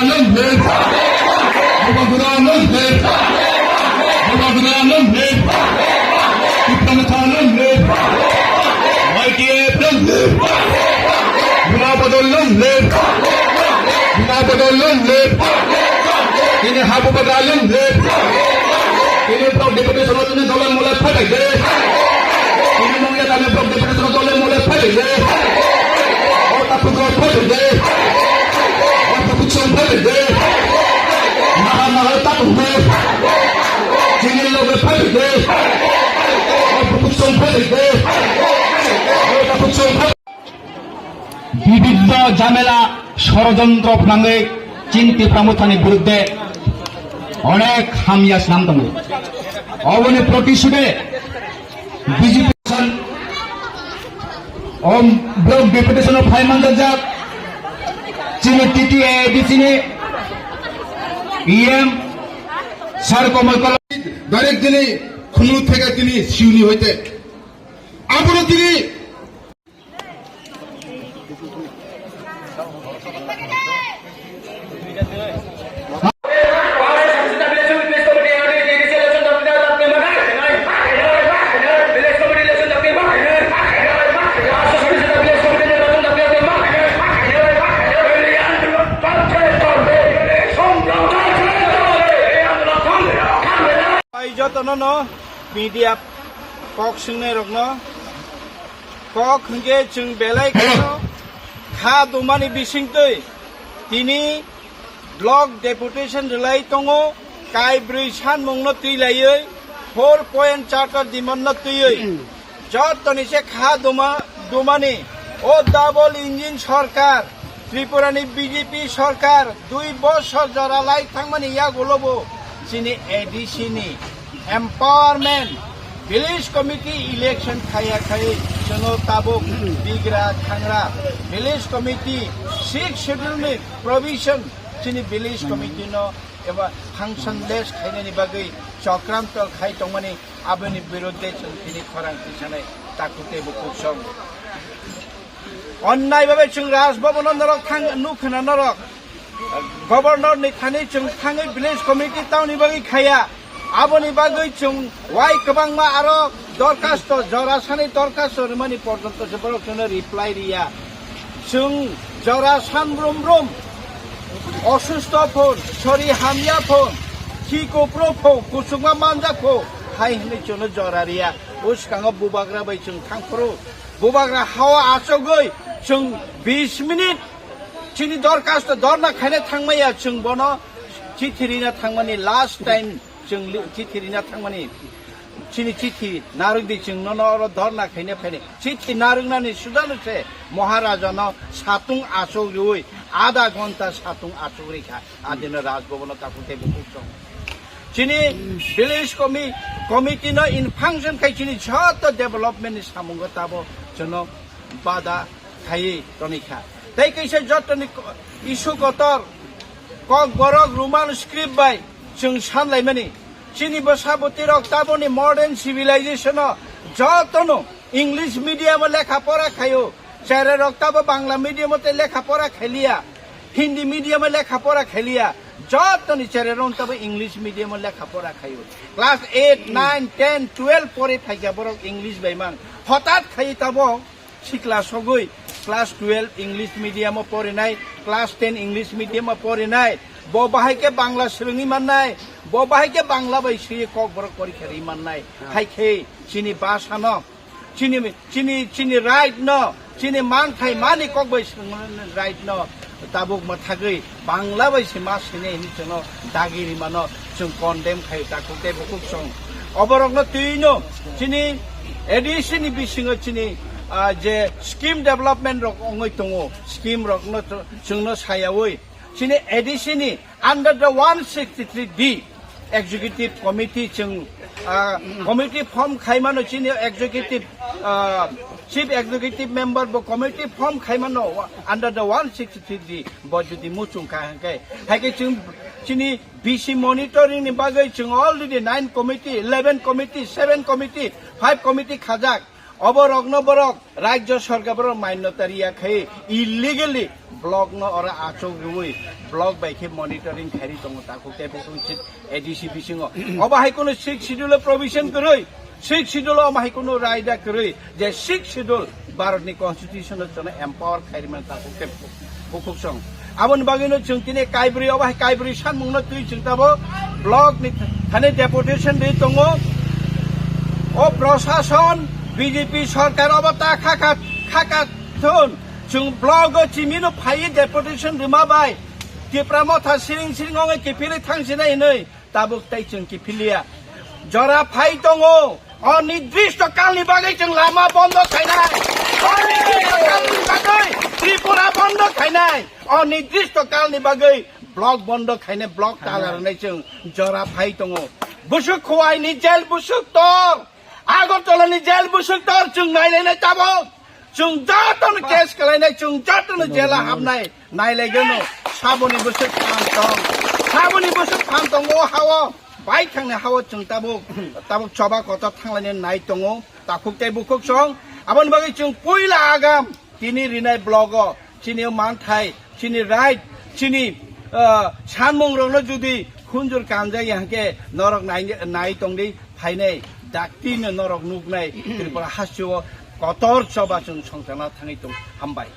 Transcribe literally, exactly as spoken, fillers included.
Long live! Bubagra long live! Bubagra long live! Tipra Motha long live! Y T F long live! Buma Bodol long live! Buma Bodol long live! Tini ha bubagra long live! Tini block deputation o tini dole mole phailai de. Tini mungya tani block deputation o dole mole phailai de. O takhuk rok phailai de. O takhuk song phailai de. Naha naha takhuk de. Tini loge phailai de. O takhuk song phailai de. O takhuk song phailai de. Bibiddo jamela, shorojontro phnangwi chini Tipra Mothani birudde onek hamya swnam tongo. Oboni protishude B J P om block deputation o phai manjak chini T T A A D C ni E M sir Komol Kala. Direct dini khunu thega dini siuni hoite. Abono dini Jotono no media kok swngnairokno kok hwnkhe chwng belai kheno kha dumani bisingtwi tini block deputation rwlai tongo, kaibrwi sanmungno twi laiwi four point charter demand no twiwi jotoni se kha duma dumani o double engine sorkar, Tripura ni B J P sorkar dui bosor jora lai thangmani yagulo bo chini A D C ni empowerment, village committee election khaya khai chwngno tabuk bigra thangra village committee six schedule ni provision chini village committee no eba functionless khainani bagwi chokranto khai tongmani, aboni birudde chwng tini khorang tisanai takhuk tei bukhuk song. Onnai babe chwng Raj Bhavan o norok thang nukhwna norok Governor ni thani chwng thangwi village committee tamni bagwi khaya. Aboni bagwi chwng wai kwbangma aro dorkhasto, jora sani dorkhasto rwmani porjonto se borok chwngno reply riya. Chwng jora san brum brum, osustho phon, sori hamya phon, khi kopro phon, kuchukma manjak phon, hai hwnwi chwngno jora riya. O swkango bubagra bai chwng thang phuru. Bubagra hao achogwi chwng bis minute chini dorkhasto dorna khaina thangmaya, chwng bono chithi rina thangmani last time chwng li-, chithi rina thangmani chini chithi narwk di chwng nono oro dorna khaina phaini. Chithi narwknani sudano se Maharaja no satung achuk riwi adha ghonta satung achuk rikha. Adino Raj Bhavan o takhuk tei bukhuk song. Chini village commi-, committee no in function khai chini joto development ni samungo tabo chwngno bada khaiwi tonikha. Tei kaisa jotoni ko-, issue kotor Kokborok Roman script bai chwng sanlaimani. Chini bwsa bwtwi rok taboni modern civilization o jotono English medium o lekha pora khaio. Cherai rok tabo Bangla medium o tei lekha pora khailiya. Hindi medium o lekha pora khailiya. Jotoni cherai rok tabo English medium o lekha pora khaio. Class eight, nine, ten, twelve pori phaikha borok English bai mang. Hotat khai tabo sikla sogwi class twelve English medium o porinai, class ten English medium o porinai. Bo bahai khe Bangla swrwngwi mannai, bo bahai khe Bangla bai swiwi Kokborok porikha rwi mannai. Hai khe chini bhasha no, chini, chini, chini right no, chini manthai mani kok bai swrwngmani right no tabuk mwthagwi Bangla bai se ma sini hinwi chwngno dagi rimano chwng condemn khai takhuk tei bukhuk song. Oborokno twino chini A D C ni bisingo chini, ah, je scheme development rok wngwi tongo, scheme rokno chwngno sayawi chini A D C ni under the one sixty-three D executive committee chwng, ah, committee form khaimano chini executive, ah, chief executive member bo committee form khaimano under the one sixty-three D bo jodi muchung kha hwnkhe, hai khe chwng chini B C monitoring ni bagwi chwng already nine committee, eleven committee, seven committee, five committee khajak. Obo rokno borok Rajya Sarkar borok manyota riya khai illegally Block no oro achuk rwi block bai khe monitoring khairi tongo takhuk tei bukhuk chit A D C bisingo. Obo hai kono sixth schedule o provision kwrwi, sixth schedule o omo hai kono raida kwrwi je sixth schedule Bharat ni constitution o chwngno empower khairi man takhuk tei bukhuk song. Aboni bagwi no chwng tini kaibrwi obo hai kaibrwi sanmung no twi chwng tabo block ni thani deputation rwi tongo. O prosason B J P sarkar obo ta khaka khaka thun. Chwng block o chimino phaiwi deputation rwma bai Tipra Motha siring siring ongwi kiphilwi thangsinai hinwi tabuk tei chwng kiphiliya. Jora phai tongo. O nidristo kalni bagwi chwng lama bondo khainai. O nidristo kalni bagwi Tripura bondo khainai. O nidristo kalni bagwi block bondo khainai, block tala rwnai chwng jora phai tongo. Busuk Khowai ni jail busuk tor. Agartala ni jail busuk tor chwng nailainai tabuk. Chwng jotono case kalainai, chwng jotono jela habnai, nailaigano. Saboni busuk pham tong. Saboni busuk pham tongo hao. Bai thangni hao chwng tabuk, tabuk choba kotor thanglainai nai tongo. Takhuk tei bukhuk song. Aboni bagwi chwng puila agam tini rinai block o. Chini manthai, chini right, chini, ah, sanmung rokno jodi khunjur kanjak ya hwnkhe norok nai, nai tongdi phainai dakti no norok nuknai Tripura hasteo kotor choba chwng songchana thangwi tong hambai.